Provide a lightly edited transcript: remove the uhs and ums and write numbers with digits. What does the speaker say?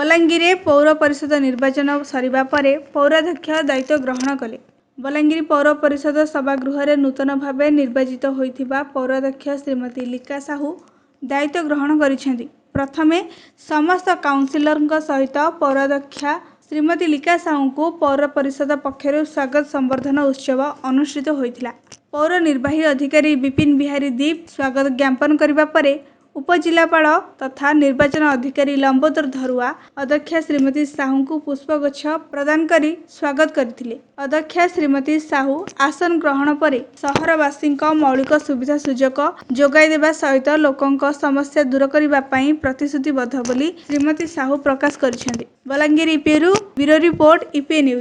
ବଲାଙ୍ଗୀରରେ ପୌର ପରିଷଦ ନିର୍ବାଚନ ସରିବା ପରେ ପୌରାଧ୍ୟକ୍ଷ ଦାୟିତ୍ୱ ଗ୍ରହଣ କଲେ। ବଲାଙ୍ଗୀର ପୌର ପରିଷଦ ସଭାଗୃହରେ ନୂତନ ଭାବେ ନିର୍ବାଚିତ ହୋଇଥିବା ପୌରାଧ୍ୟକ୍ଷ ଶ୍ରୀମତୀ ଲିକା ସାହୁ ଦାୟିତ୍ୱ ଗ୍ରହଣ କରିଛନ୍ତି। ପ୍ରଥମେ ସମସ୍ତ କାଉନସିଲରଙ୍କ ସହିତ ପୌରାଧ୍ୟକ୍ଷା ଶ୍ରୀମତୀ ଲିକା ସାହୁଙ୍କୁ ପୌର ପରିଷଦ ପକ୍ଷରୁ ସ୍ୱାଗତ ସମ୍ବର୍ଦ୍ଧନା ଉତ୍ସବ ଅନୁଷ୍ଠିତ ହୋଇଥିଲା। ପୌର ନିର୍ବାହୀ ଅଧିକାରୀ ବିପିନ ବିହାରୀ ଦୀପ ସ୍ୱାଗତ ଜ୍ଞାପନ କରିବା ପରେ ଉପଜିଲ୍ଲାପାଳ ତଥା ନିର୍ବାଚନ ଅଧିକାରୀ ଲମ୍ବୋଦର ଧରୁଆ ଅଧ୍ୟକ୍ଷା ଶ୍ରୀମତୀ ସାହୁଙ୍କୁ ପୁଷ୍ପଗୁଚ୍ଛ ପ୍ରଦାନ କରି ସ୍ୱାଗତ କରିଥିଲେ। ଅଧ୍ୟକ୍ଷା ଶ୍ରୀମତୀ ସାହୁ ଆସନ ଗ୍ରହଣ ପରେ ସହରବାସୀଙ୍କ ମୌଳିକ ସୁବିଧା ସୁଯୋଗ ଯୋଗାଇ ଦେବା ସହିତ ଲୋକଙ୍କ ସମସ୍ୟା ଦୂର କରିବା ପାଇଁ ପ୍ରତିଶ୍ରୁତିବଦ୍ଧ ବୋଲି ଶ୍ରୀମତୀ ସାହୁ ପ୍ରକାଶ କରିଛନ୍ତି। ବଲାଙ୍ଗୀର ଇପିଏରୁ ବ୍ୟୁରୋ ରିପୋର୍ଟ, ଇପିଏ ନ୍ୟୁଜ୍।